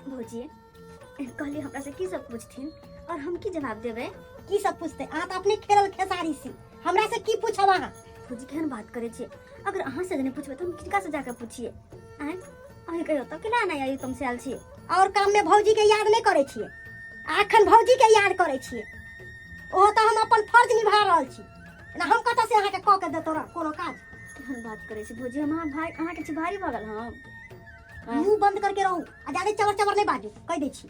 भौजी कहली हमरा से की सब पूछथिन और हम की जवाब देबै? की सब पूछते? अहाँ तऽ अपने खेलल खेसारी छी, हमरा से की पूछब अहाँ? भौजी केहन बात करै छियै, अगर अहाँ से नहि पूछबै तऽ हम किनका से जाके पूछिए? आँय अहीं कहियो तऽ केना नहि आई तुम से आयल छी? और काम में भौजी के याद नहीं करे छियै, आ अखन भौजी के याद करे छियै। ओहो तऽ हम अपन फर्ज निभा रहल छी ना, हम कतऽ से अहाँके कऽ के देतो रह कोनो काज? केहन बात करै छी भौजी, हम अहाँ भाई अहाँके छी भारी भऽ गेल हम? मुंह बंद करके रहू आ ज्यादा चबर चबर नहीं बाजू, कह दै छी।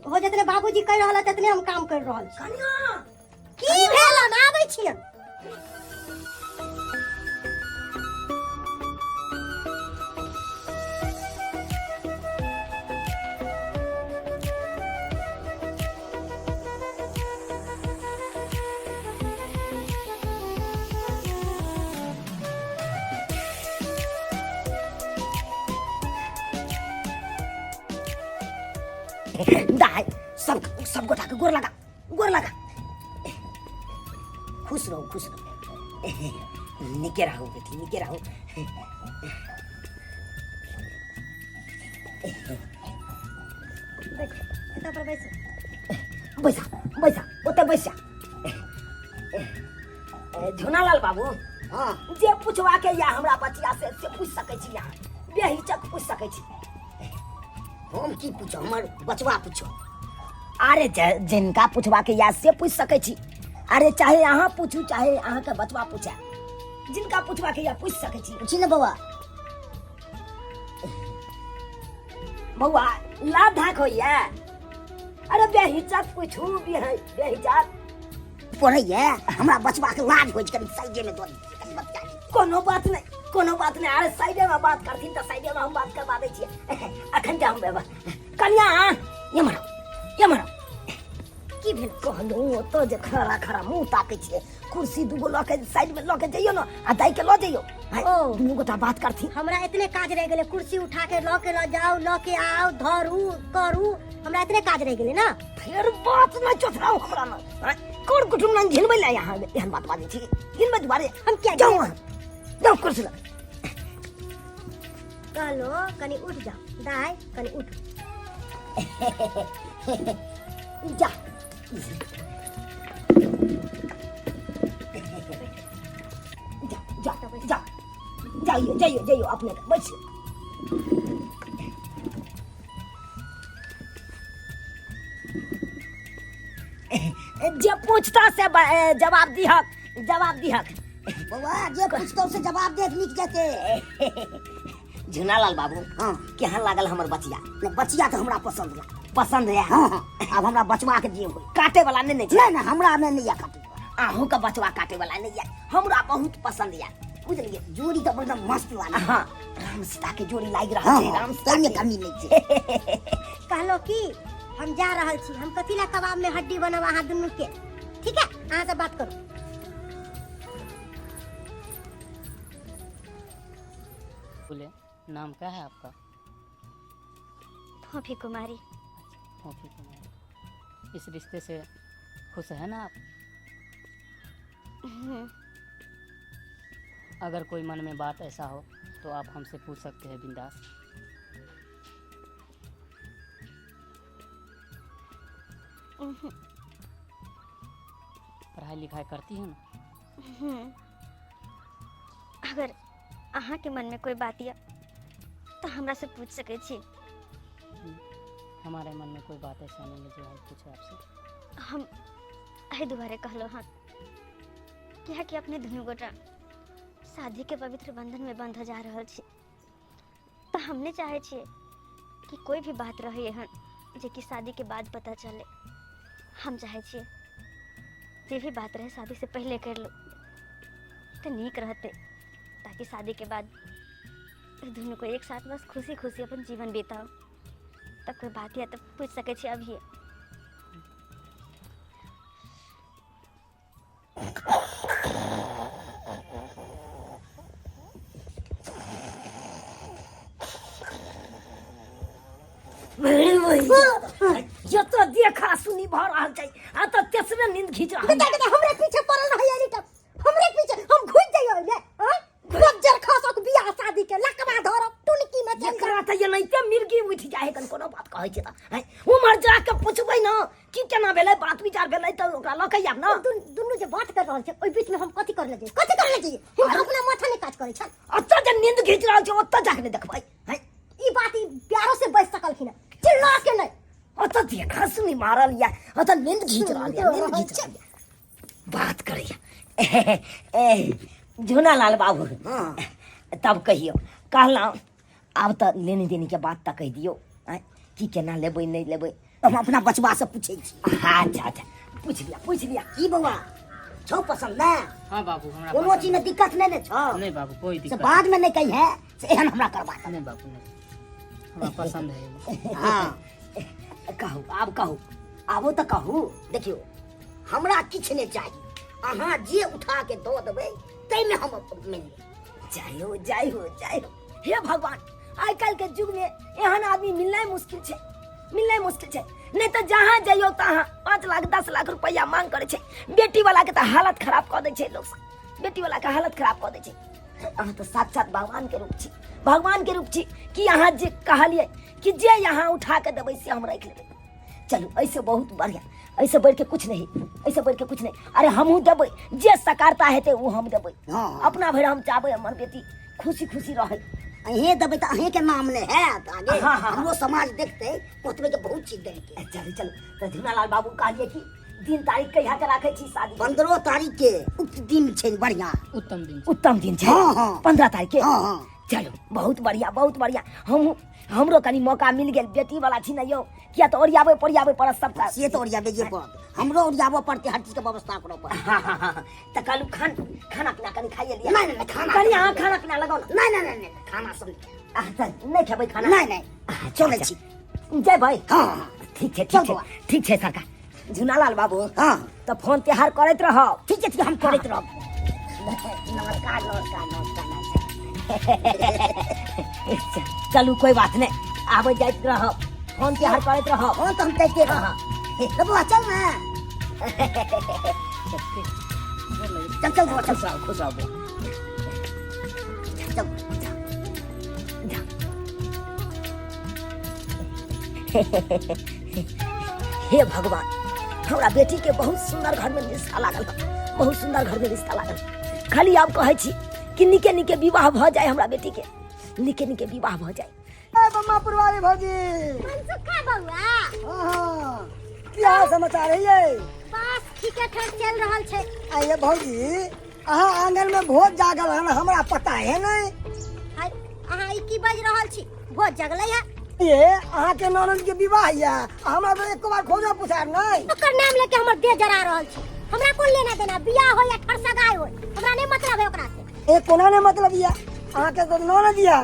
ओहो जितने बाबूजी कह रहल है ततने हम काम कर रहल छी। कनिया की भेल? हम आबै छियन। दाइ सब सब गोटा के गोर लगा, गोर लगा। खुश रहू, खुश रहू, निके रहू बेटी, निके रहू। बैठ, एतऽ पर बैस। बैसा बैसा, ओतऽ बैसा। झुनालाल बाबू। हाँ। जे पूछवा के या हमरा बचिया से, से पूछ सकै छी अहाँ, बेहिचक पूछ सकै छी। हम की पूछब, हमर बचवा पूछो। अरे जिनका पूछवा के या से पूछ सकै छी। अरे चाहे अहाँ पूछू चाहे अहाँ के बचवा पूछे, जिनका पूछवा के या पूछ सकै छी। पूछी ने बौआ। बौआ लाभ धाक होइया? अरे बेहिचक पूछू, बेहिचक। पढ़ैया हमरा बचवा के लाज होइ छै, कनी साइडे में दऽ दियै कनी बच्चा के। कोनो बात नहीं, कोनो बात नहीं। अरे साइडे में बात करथिन तऽ साइडे में हम बात करवा दै छियै। अखन के हम कन्या एम्हर आउ, एम्हर आउ। की भेल? कहलहुँ ओतऽ जे खड़ा खड़ा मुँह ताकै छियै, कुर्सी दूगो लऽ के साइड में लऽ के जइयौ ने आ दाइ के लऽ जइयौ। ओ। दुनू गोटा बात करथिन। हमरा इतने काज रहि गेलै, कुर्सी उठा के लऽ के लऽ जाउ, लऽ के आउ, धरू करू, हमरा इतने काज रहि गेलै ना। फेर बात नहि चोथराउ हमरा ने। आँय, कोन कुटुम नहि घिनबै लए अहाँ एहन बात बाजै छी? घिनबै दुआरे हम किया जाउ अहाँ, जाउ कुर्सी लग। कहलो कनी उठ जाओ दाय, कनी उठ जा। जा जा जा, जाइयो जाइयो जाइयो, अपने के बैसियो। जे पूछता से जवाब दिहक, जवाब दिहक। बौआ जे पूछतौ से जवाब दे, नीक जेते। झुनालाल बाबू। हाँ। केहन लागल हमर बचिया? नहीं, बचिया तो हमरा पसंद लागल। पसंद है? हाँ, हाँ। अब हमरा बचवा के जे होई। काटे वाला नहीं, नहीं छै? नहीं, नहीं, हमरा में नहीं है काटे वाला। अहूँ के बचवा काटे वाला नहीं है, हमरा बहुत पसंद है, बुझलिए? जोड़ी तो एकदम मस्त लागल। हाँ, राम सीता के जोड़ी लागि रहल हाँ, छै। हाँ, राम सीता ताहिमे के। कमी नहीं छै। कहलो कि हम जा रहल छी, हम कथी ला कबाब में हड्डी बनब अहाँ दुनू के। ठीक है, अहाँ से बात करू। बोले नाम क्या है आपका? फोफी कुमारी। फोफी कुमारी, इस रिश्ते से खुश है ना आप? अगर कोई मन में बात ऐसा हो तो आप हमसे पूछ सकते हैं बिंदास। पढ़ाई लिखाई करती है ना? अगर अहाँ के मन में कोई बात या तो हमरा से पूछ सके छी। हमारे मन में कोई बात ऐसा नहीं है जो हम पूछे आपसे। हम एहि दुआरे कहलहुँ हँ कियाकि अपने दुनू गोटा शादी के पवित्र बंधन में बंध जा रहल छी, तऽ हम नहि चाहै छियै कि कोई भी बात रहे एहन जे कि शादी के बाद पता चले। हम चाहै छियै जे भी बात रहे शादी से पहले कर लो तऽ नीक रहतै, ताकि शादी के बाद दुनू को एक साथ बस खुशी खुशी अपन जीवन बिताओ। तब कोई बात या तो पूछ सकै छी अभी। जतऽ देखा सुनी भऽ रहल छै आ तऽ तेसरे नींद खींच रहल बेटा बेटा हमरे पीछे पड़ल रहै एनी टाइम, हमरे पीछे। हम घुसि जइयो ओइमे, आँय? बज्जर खसक बियाह शादी के लकवा धरब टुनकी में। चलि एकरा तऽ एनाहिते मिर्गी उठि जाइ है कन कोनो बात कहै छै तऽ हैं उम्हर जा के पुछबै ने की केना भेलै बात विचार भेलै तऽ ओकरा लऽ के आयब ने दुनू जे बात कर रहल छै ओहि बीच में हम कथी कर ले जइए, कथी कर ले जइए? हुनका अपना माथा नहि काज करै छनि। ओतऽ जे नींद घीच रहल छै ओतऽ जाके नहि देखबै हैं? ई बात ई प्यारो से बजि सकलखिन हँ, चिल्ला के नहि। ओतऽ देखा सुनी मारल या ओतऽ नींद घीच रहल या, नींद घीच रहल या, बात करैया। ए झुना लाल बाबू, तब कहियौ, कहलहुँ आब तऽ लेने देने के बात तऽ कहि दियौ, आँय, की केना लेबै नहि लेबै? हम अपना बचवा से पूछै छी। अच्छा अच्छा, पूछि लिअ, पूछि लिअ। की बौआ, छौ पसंद ने? हाँ बाबू, हमरा कोनो पसंद। चीज में दिक्कत नहीं ने छौ? नहीं बाबू, कोई से दिक्कत बाद में नहीं कही है से एहन हमरा करवा दे। नहीं बाबू, नहीं, हमरा पसंद है। हाँ। कहू, आब कहू, आबो तऽ कहू। देखियौ, हमरा किछु नहि चाही, अहाँ जे उठा के दऽ देबै ताहिमे हम मानि लेब। जय हो, जय हो, जय हो। हे भगवान, आइ काल्हि के युग में एहन आदमी मिलनाइ मुश्किल छै, मिलनाइ मुश्किल छै। नहीं तऽ जहाँ जइयौ तहाँ 5 लाख 10 लाख रुपया मांग करै छै। बेटी वाला के तऽ हालत खराब कऽ दै छै लोग सब, बेटी वाला के हालत खराब कऽ दै छै। अहाँ तऽ साक्षात भगवान के रूप छी, भगवान के रूप छी कि अहाँ जे कहलियै कि जे यहाँ उठा के देबै से हम राखि लेबै। चलू, ऐसे बहुत बढ़िया, ऐसे बढ़ के कुछ नहीं, ऐसे बढ़ के कुछ नहीं। अरे हमहूँ देबै, जे सकारता हेतै ओ हम देबै। अपना भरि हम चाहबै हमर बेटी खुशी खुशी रहै। अहें देबै तऽ अहें के नाम नहि हैत आगे। हाँ, हाँ। हमरो समाज देखतै, कहतबै जे बहुत चीज देलकै। चलू चलू, तऽ झुनालाल बाबू कहलियै कि दिन तारीख कहिया के राखै छी शादी? 15 तारीख के उक्त दिन छै, बढ़िया उत्तम दिन छै। उत्तम दिन छै। हाँ, हाँ। 15 तारीख के। हाँ, हाँ। चलू, बहुत बढ़िया, बहुत बढ़िया। हम हमरो कनी मौका मिल गेल, बेटी वाला छी ने यौ, किया तऽ ओरियाबै पोरियाबै पड़त सबटा। से तऽ ओरियाबैये पड़त, हमरो ओरियाबऽ पड़तै, हर चीज के व्यवस्था करऽ पड़तै। हाँ, हाँ, हाँ, तऽ कहलहुँ खाना पीना कनी खाइए लिअ। नहि, नहि, नहि, खाना कनी अहाँ खाना पीना लगाउ ने। नहि, नहि, नहि, नहि, खाना सब नहि खायब। अहाँ तऽ नहि खेबै खाना? नहि, नहि, चलै छी। जेबै? हाँ, हाँ। ठीक छै, ठीक चल छै। बौआ। ठीक छै सरकार। झुनालाल बाबू। हाँ। तऽ फोन तिहार करैत रहब। ठीक छै, ठीक, हम करैत रहब। नमस्कार, नमस्कार, नमस्कार, नमस्कार। चलू, कोई बात नहीं, आबै जाइत रहब, फोन तिहार करैत रहब। फोन तऽ हम करिते रहब। हे, बौआ चल ने, चल चल बौआ, चल। खुश रहो, खुश रहो बौआ। चल। जा। हे भगवान, हमरा बेटी के बहुत सुंदर घर में रिश्ता लागल है, बहुत सुंदर घर में रिश्ता लागल। खाली आब कहै छी कि निके निके विवाह भऽ जाए, हमरा बेटी के निके निके विवाह भऽ जाए। ए बम्मा पुरवारी भौजी। मनसुखा बौआ। हाँ, की हाल समाचार है ये? बस ठीके ठाक चल रहल छै। आइए भौजी, अहाँ आंगन में भोज जागल हन, हमरा पता है नहीं। हाय, अहाँ ई की बाजि रहल छी? भोज जगलै है? ये अहाँ के ननद के विवाह या हमरा तो एको बार खोजो पुछार नहीं। ओकर नाम लेके हमर देह जरा रहल छी। हमरा कोन लेना देना, बियाह हो या ठरसगाय हो, हमरा नहीं मतलब है ओकरा से। ए कोना नहीं मतलब या? अहाँ के तो ननद या,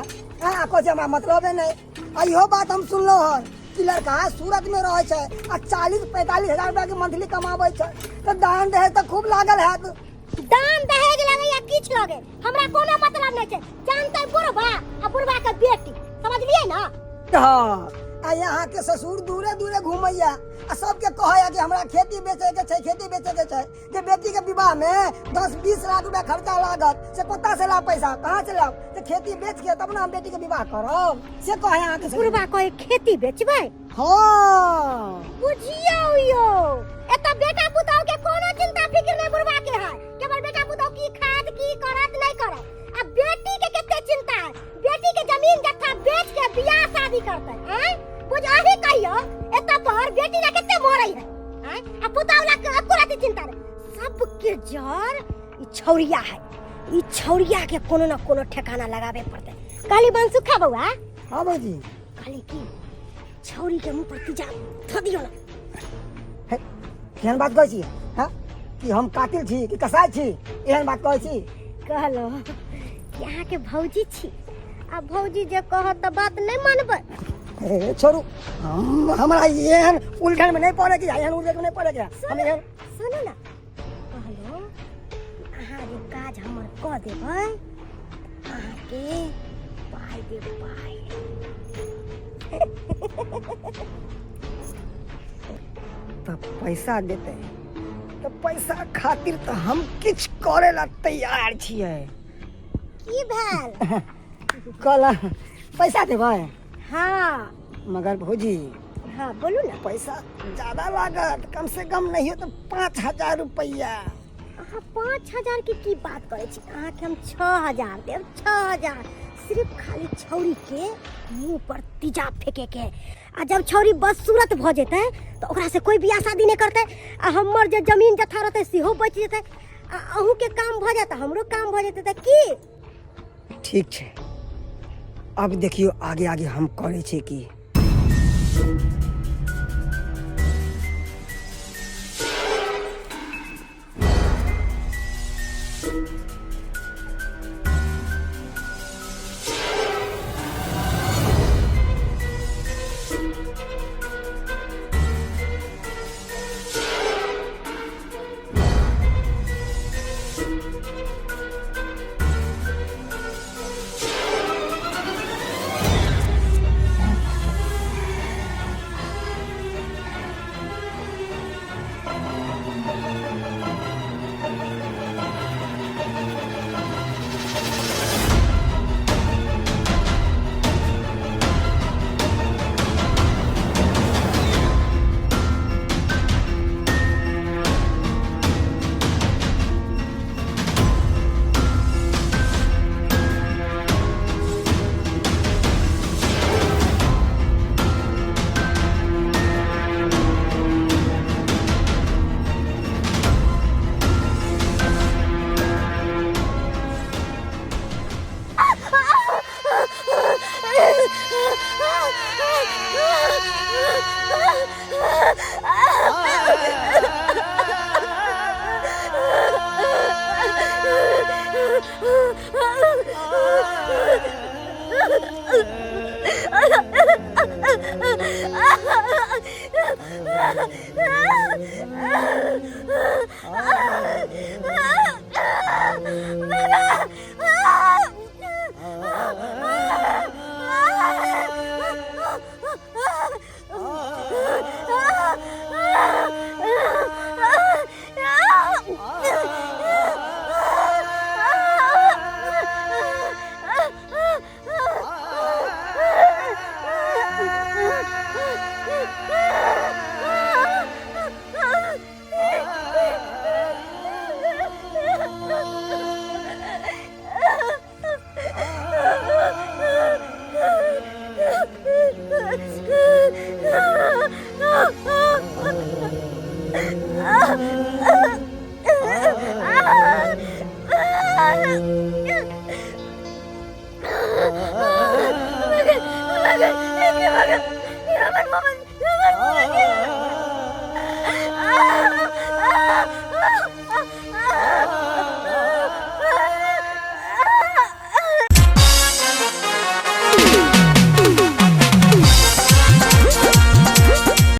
हाँ, कहै छै हमरा मतलब है नहीं। आ इहो बात हम सुनलहुँ हन कि लड़का सूरत में रहै छै आ 40-45 हजार रुपया के मंथली कमाबै छै, तऽ दान दहेज तऽ खूब लागल हैत। दान दहेज लगे या किछ लगे, हमरा कोनो मतलब नहीं छै। जानते बुढ़बा आ बुढ़बा के बेटी, समझलिए ना? हाँ, आ यहाँ के ससुर दूरे दूरे घूमैया आ सबके कहैया कि हमरा खेती बेचे के छै, खेती बेचे के छै, जे बेटी के विवाह में 10-20 लाख रुपया खर्चा लागत से कतऽ से लाब, पैसा कहाँ से लाब? तऽ खेती बेच के तब ने हम बेटी के विवाह करब, से कहै अहाँ के ससुर। बुढ़बा कहे खेती बेचबै? हाँ। बुझियौ यौ, एतऽ बेटा पुतहु के कोनो चिंता फिक्र नहीं बुढ़बा के है कि हमर बेटा पुतहु की खाद की करत नहीं करत, आ बेटी के कते चिंता है, बेटी के जमीन जत्था बेच के बियाह शादी करतै। आँय बुझ, अही कहियौ एतऽ पर बेटी ला कते मरै है, आँय, आ पुतहु ला एको रति चिंता नहीं। सबके जड़ ई छौरिया है, ई छौरिया के कोनो न कोनो ठिकाना लगाबे पड़तै। कहली बनसुखा बौआ। हाँ भौजी। कहली की छौरी के मुंह पर तीजा धऽ दियौ ना। हे, केहन बात कहै छी? हाँ, कि हम कातिल छी कि कसाई छी? एहन बात कहै छी? कहलो कि अहाँके भौजी छी आ भौजी जे कहत तऽ बात नहि मानबै। हे, छोड़ू, हम हमरा एहन उलझन में नहीं पड़े के, एहन उलझन में नहीं पड़े के। हम एहन सुनू ना, कहलो कि अहाँ जे काज हमर कऽ देबै, अहाँके पाइ देब पाइ। तऽ पैसा देतै तऽ पैसा खातिर तऽ हम किछु करे ला तैयार छियै। की भेल? कहला पैसा देबै? हाँ। मगर भौजी। हाँ, बोलू ना। पैसा ज्यादा लागत, कम से कम नहीं हो तो 5000 रुपया। अहाँ 5000 के की बात करै छी? अहाँके हम 6000 देब, 6000। सिर्फ खाली छौरी के मुंह पर तीजा फेंके के, आ जब छौरी बदसूरत भऽ जेतै तऽ ओकरा से कोई बियाह शादी नहि करतै, आ हमर जे जमीन जथा रहतै सेहो बचि जेतै, आ अहूँके काम भऽ जायत, हमरो काम भऽ जेतै, तऽ की? ठीक छै, अब देखियौ आगे आगे हम करै छी की।